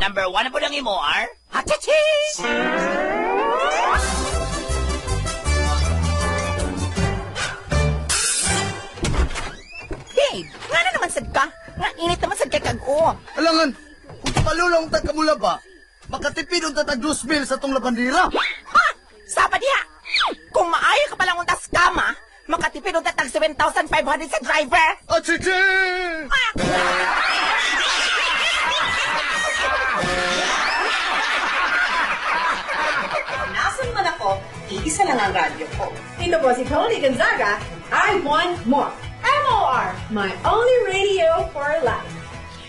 Number one po ng MOR. Hachichi! Babe, nga na naman sad ka? Nga init naman sad kay kag-o. Alangan, kung palulong ta kamula ba, makatipid unta tag 2,000 sa tong labandira. Ha? Saba diha! Kung maayo ka palang untas kama, makatipid unta tag 7,500 sa driver. Achichi! Ah! Nasan man ako, iisa lang ang radyo ko. Ito po si Tony Gonzaga. I want more. MOR, my only radio for life.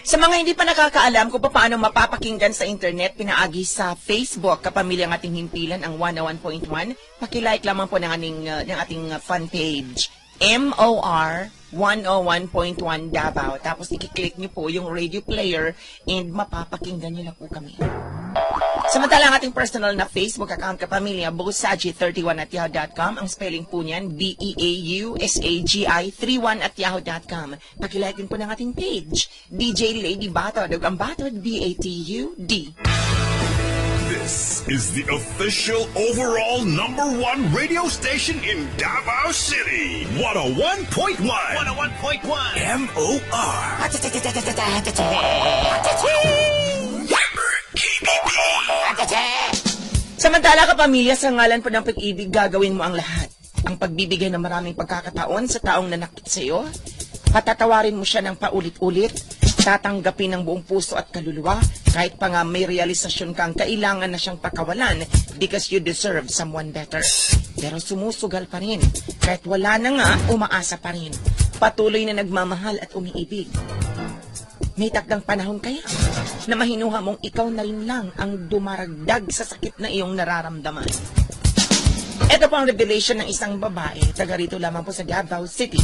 Sa mga hindi pa nakakaalam kung paano mapapakinggan sa internet, pinaagi sa Facebook, kapamilya ng ating himpilan, ang 101.1. Pakilike lamang po ng ating fan page, MOR 101.1 Davao. Tapos ikiklik niyo po yung radio player and mapapakinggan niyo na po kami. Samantala ang ating personal na Facebook account, kapamilya, bosaji31@yahoo.com. Ang spelling po niyan, beausaji 31@yahoo.com. Pakilike din po ng ating page, DJ Lady Batod. Ug ang Batod, Batud. This is the official overall number one radio station in Davao City. 101.1. 101.1. MOR. KBP. Samantala, kapamilya, sa ngalan po ng pag-ibig, gagawin mo ang lahat. Ang pagbibigay ng maraming pagkakataon sa taong nanakit sa iyo, patatawarin mo siya ng paulit-ulit, tatanggapin ng buong puso at kaluluwa, kahit pa nga may realisasyon kang kailangan na siyang pakawalan because you deserve someone better. Pero sumusugal pa rin. Kahit wala na nga, umaasa pa rin. Patuloy na nagmamahal at umiibig. May takdang panahon kaya na mahinuha mong ikaw na rin lang ang dumaragdag sa sakit na iyong nararamdaman. Ito po ang revelation ng isang babae, taga rito lamang po sa Davao City.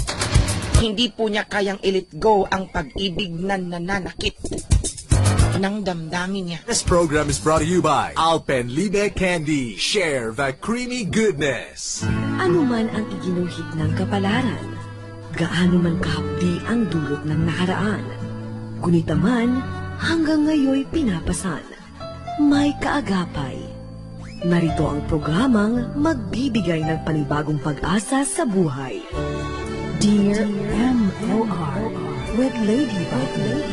Hindi po niya kayang i-let go ang pag-ibig na nananakit ng damdamin niya. This program is brought to you by Alpenliebe Candy. Share the creamy goodness. Ano man ang iginuhit ng kapalaran, gaano man kahapdi ang dulot ng nakaraan, gunita man hanggang ngayoy pinapasan, may kaagapay. Narito ang programang magbibigay ng panibagong pag-asa sa buhay. Dear MOR with Lady Butler.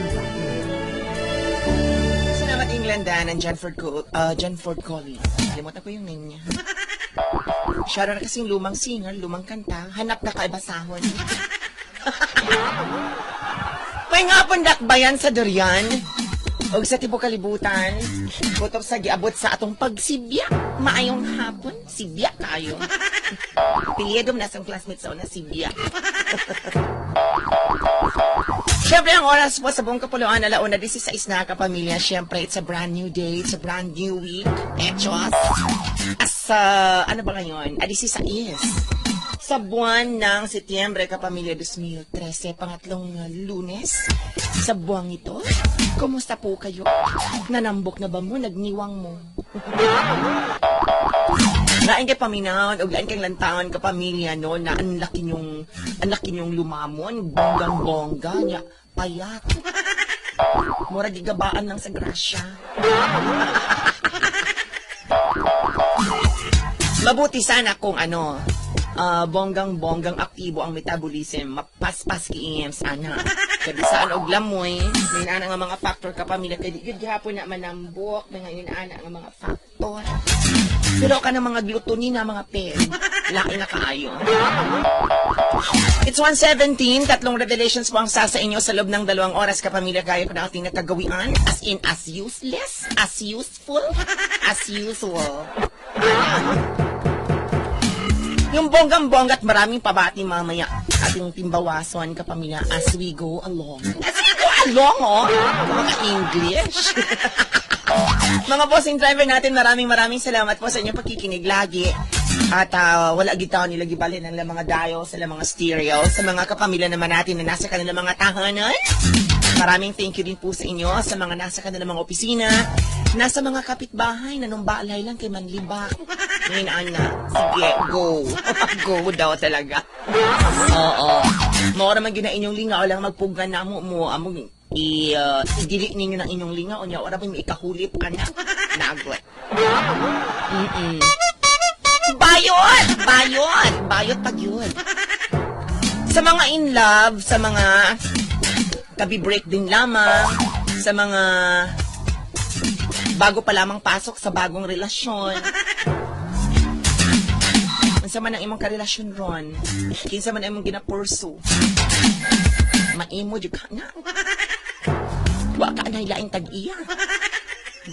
Salamat England, Dan and Janford Coley. Kalimutan ko yung name niya. Siya na kasing lumang singer, lumang kanta. Hanap na kaibasahon. May nga pong dakbayan sa durian. Og sa tibuok kalibutan. Kutob sa giabot sa atong pagsibya. Maayong hapon, sibya kayo. Piliyedom na sa classmates sa una, sibya. Siyempre, ang oras po sa buong kapuluan, alauna, 16 na, kapamilya. Siyempre, it's a brand new day, it's a brand new week. Echos. As, ano ba ngayon? 16. Sa buwan ng Setyembre, kapamilya, 2013, pangatlong Lunes. Sa buwang ito, kumusta po kayo? Nanambok na ba mo? Nagniwang mo? Lain kay paminawon o lain kay lantawan kapamilya, no, na ang laki niyong lumamon, bonggang bongga niya, payat. Mura gigabaan lang sa grasya. Mabuti sana kung ano, bonggang-bonggang aktibo ang metabolism, mapaspas kiim sana. Kaya saan og lamoy, may naana nga mga factor kapamilya, kaya di yun gihapon na manambok, may nga ana nga mga factor. Pero ka ng mga glutonin na mga pen, laki na kaayo. It's 1:17, tatlong revelations po ang sasa inyo sa loob ng 2 oras, kapamilya, gaya ko na ating nakagawian. As in, as useless, as useful, as usual. Yung bonggang-bongga at maraming pabati mamaya ating timbawason, kapamilya, as we go along. As we go along, oh! Mga English. Mga bossing driver natin, maraming maraming salamat po sa inyong pakikinig lagi. At wala gitaw nila gibalhin ang mga dial sa mga stereo, sa mga kapamilya naman natin na nasa kanilang mga tahanan. Maraming thank you din po sa inyo, sa mga nasa kanilang mga opisina, nasa mga kapitbahay na nung balay lang kay Manlibak. Ngayon, ana, sige, go. Go daw talaga. Oo. Mao man gina inyong lingaw lang magpugan na mo mo among I-dili ninyo ng inyong lingaw niya. Wala pa may ikahulip ka na. Nagot. Bayot! Bayot! Bayot pag yun. Sa mga in love, sa mga kabi-break din lamang, sa mga bago pa lamang pasok sa bagong relasyon. Unsa man ang imong karelasyon ron? Kinsa man ang imong gina-pursue? Maimo jud ka na. Wa ka na laing tag-iya.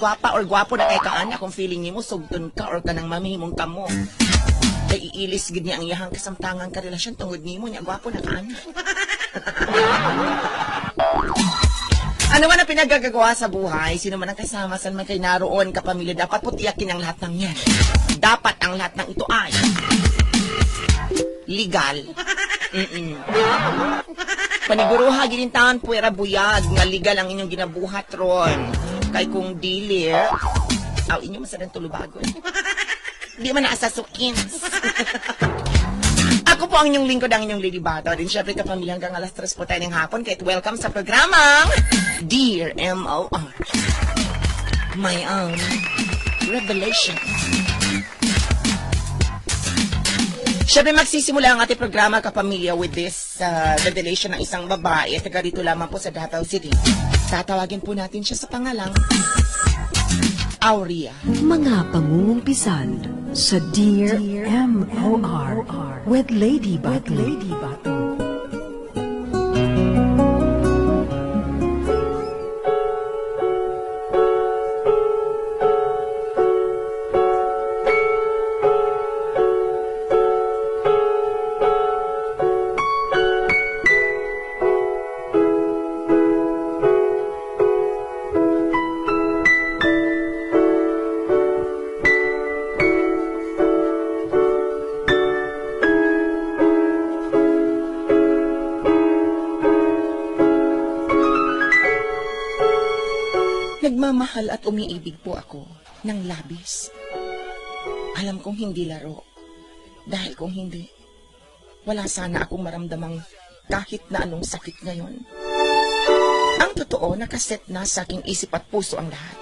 Gwapa or gwapo na kay ka ana kung feeling nimo sugton ka or kanang mamihimong kamo. Kay iilis gid niya ang iyahang kasamtangang karelasyon tungod nimo niya gwapo na ka ana. Ano man ang pinagagagawa sa buhay, sino man ang kasama, saan man kayo naroon, kapamilya, dapat po tiyakin ang lahat ng yan. Dapat ang lahat ng ito ay legal. Paniguruha ginintahan puwera buyag nga legal ang inyong ginabuhat ron. Kay kung dili, aw inyo masadan tulubagon. Di man naasasukins. Ako po ang inyong lingkod, ang inyong Lady Bato. Din syempre kapamilya hanggang alas 3 po tayo ng hapon. Kaya't welcome sa programang Dear MOR. My own revelation. Siyempre magsisimula ang ating programa, kapamilya, with this revelation ng isang babae. Taga rito lamang po sa Davao City. Tatawagin po natin siya sa pangalang Aurea. Mga pangungumpisal sa Dear MOR with Lady Batu. Nagmamahal at umiibig po ako ng labis. Alam kong hindi laro. Dahil kung hindi, wala sana akong maramdamang kahit na anong sakit ngayon. Ang totoo, nakaset na sa aking isip at puso ang lahat.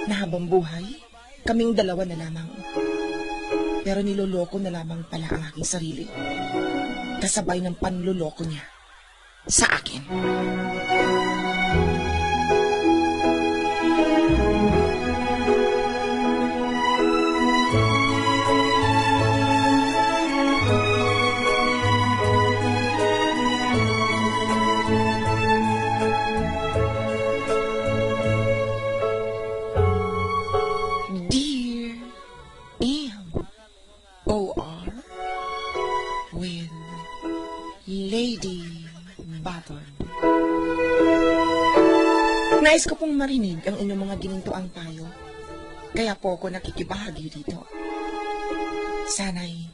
Na habang buhay, kaming dalawa na lamang. Pero niloloko na lamang pala ang aking sarili. Kasabay ng panloloko niya sa akin. Dear M O R with Lady Button. Nais ko pong marinig ang inyong mga ginintuang payo. Kaya po ako nakikibahagi dito. Sana'y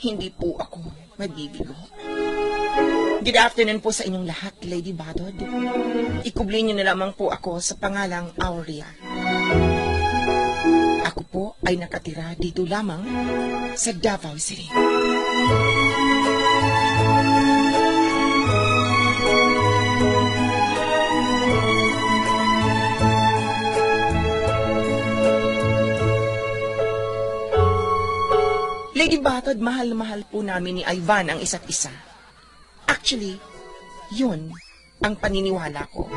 hindi po ako mabibigo. Good afternoon po sa inyong lahat, Lady Batod. Ikubli niyo na lamang po ako sa pangalang Aurea. Ako po ay nakatira dito lamang sa Davao City. Lady Batod, mahal na mahal po namin ni Ivan ang isa't isa. Actually, yun ang paniniwala ko.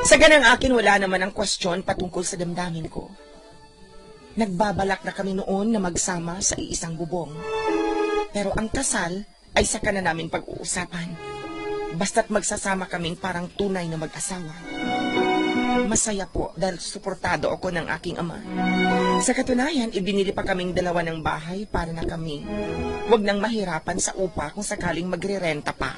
Sa ganang akin, wala naman ang question patungkol sa damdamin ko. Nagbabalak na kami noon na magsama sa iisang bubong. Pero ang kasal ay saka na namin pag-uusapan. Basta't magsasama kaming parang tunay na mag-asawa. Masaya po dahil suportado ako ng aking ama. Sa katunayan, ibinili pa kaming dalawa ng bahay para na kami wag nang mahirapan sa upa kung sakaling magrerenta pa.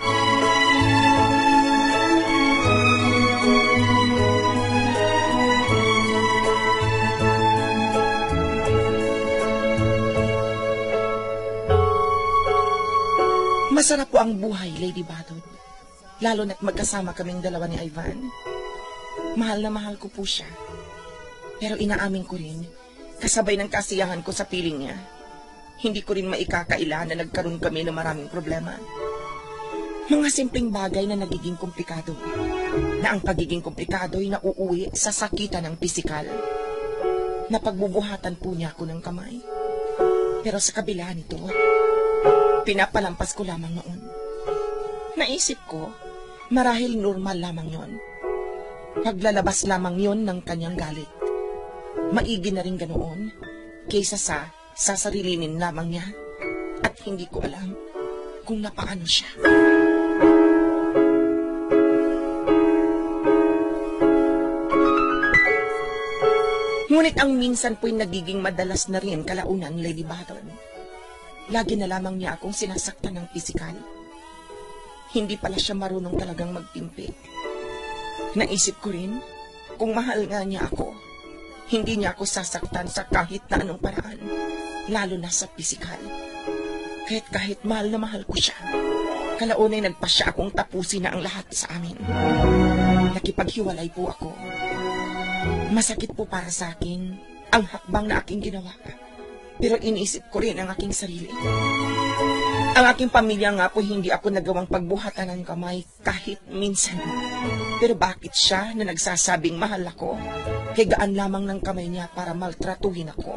Masarap po ang buhay, Lady Batod. Lalo na't magkasama kaming dalawa ni Ivan. Mahal na mahal ko po siya. Pero inaamin ko rin, kasabay ng kasiyahan ko sa piling niya, hindi ko rin maikakaila na nagkaroon kami ng maraming problema. Mga simpleng bagay na nagiging komplikado. Na ang pagiging komplikado ay nauuwi sa sakitan ng pisikal. Napagbubuhatan po niya ako ng kamay. Pero sa kabila nito, pinapalampas ko lamang noon. Naisip ko, marahil normal lamang yon. Paglalabas lamang yon ng kanyang galit. Maigi na rin ganoon kaysa sa sasarilinin lamang niya at hindi ko alam kung napaano siya. Ngunit ang minsan po'y nagiging madalas na rin kalaunan, Lady Baton. Lagi na lamang niya akong sinasaktan ng pisikal. Hindi pala siya marunong talagang magtimpi. Naisip ko rin, kung mahal nga niya ako, hindi niya ako sasaktan sa kahit na anong paraan, lalo na sa pisikal. Kahit kahit mahal na mahal ko siya, kalaunay nagpa siya akong tapusin na ang lahat sa amin. Nakipaghiwalay po ako. Masakit po para sa akin ang hakbang na aking ginawa. Pero iniisip ko rin ang aking sarili. Ang aking pamilya nga po hindi ako nagawang pagbuhatan ng kamay kahit minsan. Pero bakit siya na nagsasabing mahal ako, kay gaan lamang ng kamay niya para maltratuhin ako?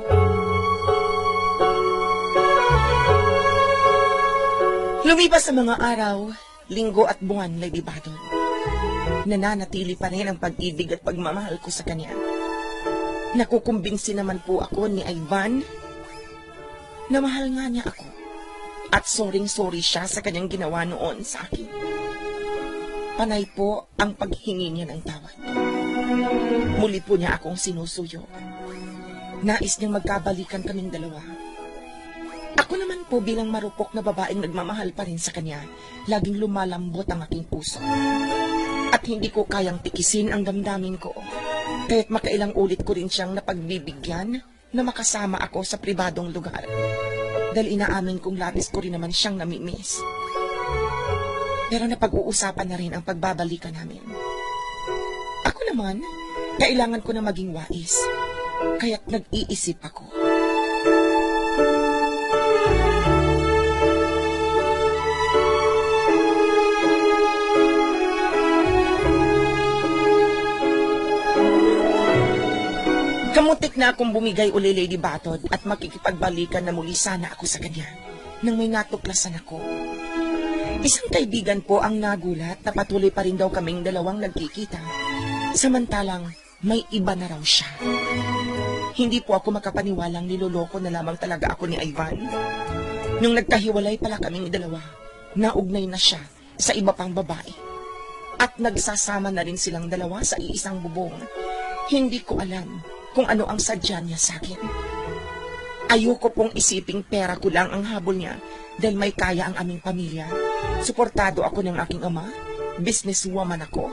Lumipas ang mga araw, linggo at buwan, Lady Badon. Nananatili pa rin ang pag-ibig at pagmamahal ko sa kanya. Nakukumbinsi naman po ako ni Ivan na mahal nga niya ako. At soring-sorry siya sa kanyang ginawa noon sa akin. Panay po ang paghingi niya ng tawad. Muli po niya akong sinusuyo. Nais niyang magkabalikan kaming dalawa. Ako naman po bilang marupok na babaeng nagmamahal pa rin sa kanya, laging lumalambot ang aking puso. At hindi ko kayang tikisin ang damdamin ko. Kaya't makailang ulit ko rin siyang napagbibigyan na makasama ako sa pribadong lugar. Dahil inaamin kong labis ko rin naman siyang namimiss. Pero napag-uusapan na rin ang pagbabalikan namin. Ako naman, kailangan ko na maging wais. Kaya't nag-iisip ako. Kamuntik na akong bumigay uli, Lady Batod, at makikipagbalikan na muli sana ako sa kanya nang may natuklasan ako. Isang kaibigan po ang nagulat na patuloy pa rin daw kaming dalawang nagkikita. Samantalang may iba na raw siya. Hindi po ako makapaniwalang niloloko na lamang talaga ako ni Ivan. Nung nagkahiwalay pala kaming dalawa, naugnay na siya sa iba pang babae. At nagsasama na rin silang dalawa sa iisang bubong. Hindi ko alam kung ano ang sadya niya sa akin. Ayoko pong isiping pera ko lang ang habol niya dahil may kaya ang aming pamilya. Suportado ako ng aking ama, businesswoman ako,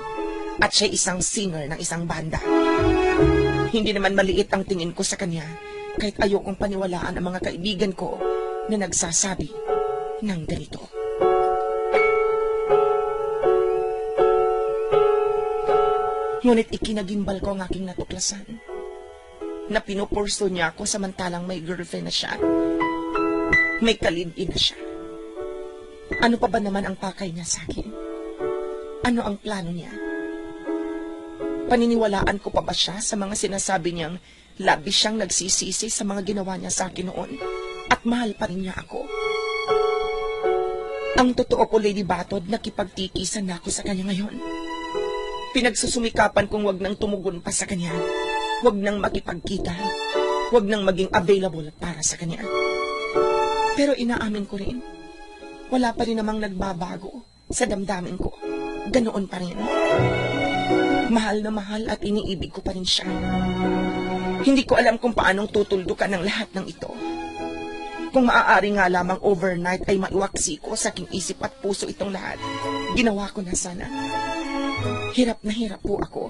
at siya isang singer ng isang banda. Hindi naman maliit ang tingin ko sa kanya kahit ayokong paniwalaan ang mga kaibigan ko na nagsasabi ng ganito. Ngunit ikinagimbal ko ang aking natuklasan na pinupurso niya ako samantalang may girlfriend na siya. May kalib-in na siya. Ano pa ba naman ang pakay niya sa akin? Ano ang plano niya? Paniniwalaan ko pa ba siya sa mga sinasabi niyang labis siyang nagsisisi sa mga ginawa niya sa akin noon at mahal pa rin niya ako? Ang totoo po, Lady Batod, nakipagtikisan na ako sa kanya ngayon. Pinagsusumikapan kong wag nang tumugon pa sa kanya. Wag nang makipagkita. Wag nang maging available para sa kanya. Pero inaamin ko rin, wala pa rin namang nagbabago sa damdamin ko. Ganoon pa rin. Mahal na mahal at iniibig ko pa rin siya. Hindi ko alam kung paanong tutuldukan ng lahat ng ito. Kung maaari nga lamang overnight ay maiwaksi ko sa aking isip at puso itong lahat, ginawa ko na sana. Hirap na hirap po ako.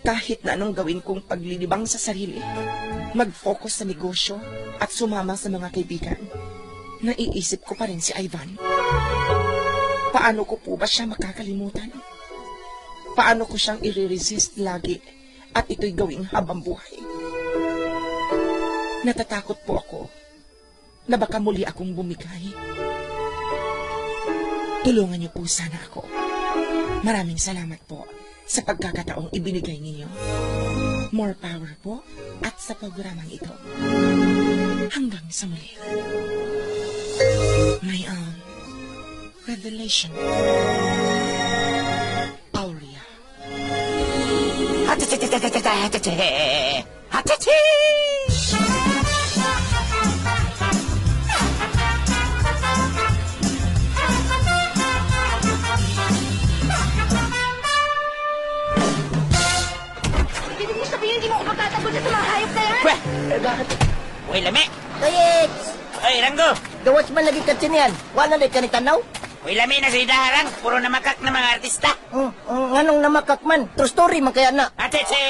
Kahit na anong gawin kong paglilibang sa sarili, mag-focus sa negosyo at sumama sa mga kaibigan, naiisip ko pa rin si Ivan. Paano ko po ba siya makakalimutan? Paano ko siyang i-resist lagi at ito'y gawing habang buhay? Natatakot po ako na baka muli akong bumigay. Tulungan niyo po sana ako. Maraming salamat po sa pagkakataong ibinigay ninyo. More power po at sa programang ito. Hanggang sa muli. My own revelation. Aurea. Hachachachachachachachachache! Hachachi! Ibig mo sabihin hindi mo ako pagtatanggol sa mga hayop na yan? Pweh! Uy, lami! Kayet! Uy, Ranggo! Gawas man lagi ka yan. Wala na ka ni tanaw. Uy, lami na sa idaharang. Puro na makak na mga artista. Nganong namakak man? True story man kaya na. Hachachi!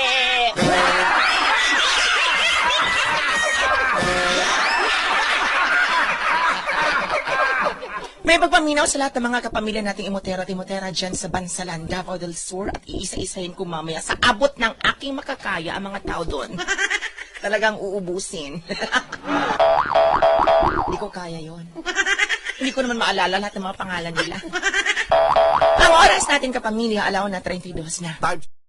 May pagpaminaw sa lahat ng mga kapamilya nating imotero at imotera dyan sa Bansalan, Davao del Sur at iisa-isahin ko mamaya sa abot ng aking makakaya ang mga tao doon. Talagang uubusin. Hindi ko kaya yon. Hindi ko naman maalala lahat ng mga pangalan nila. Ang oras natin, kapamilya, alaw na 32 na. Time.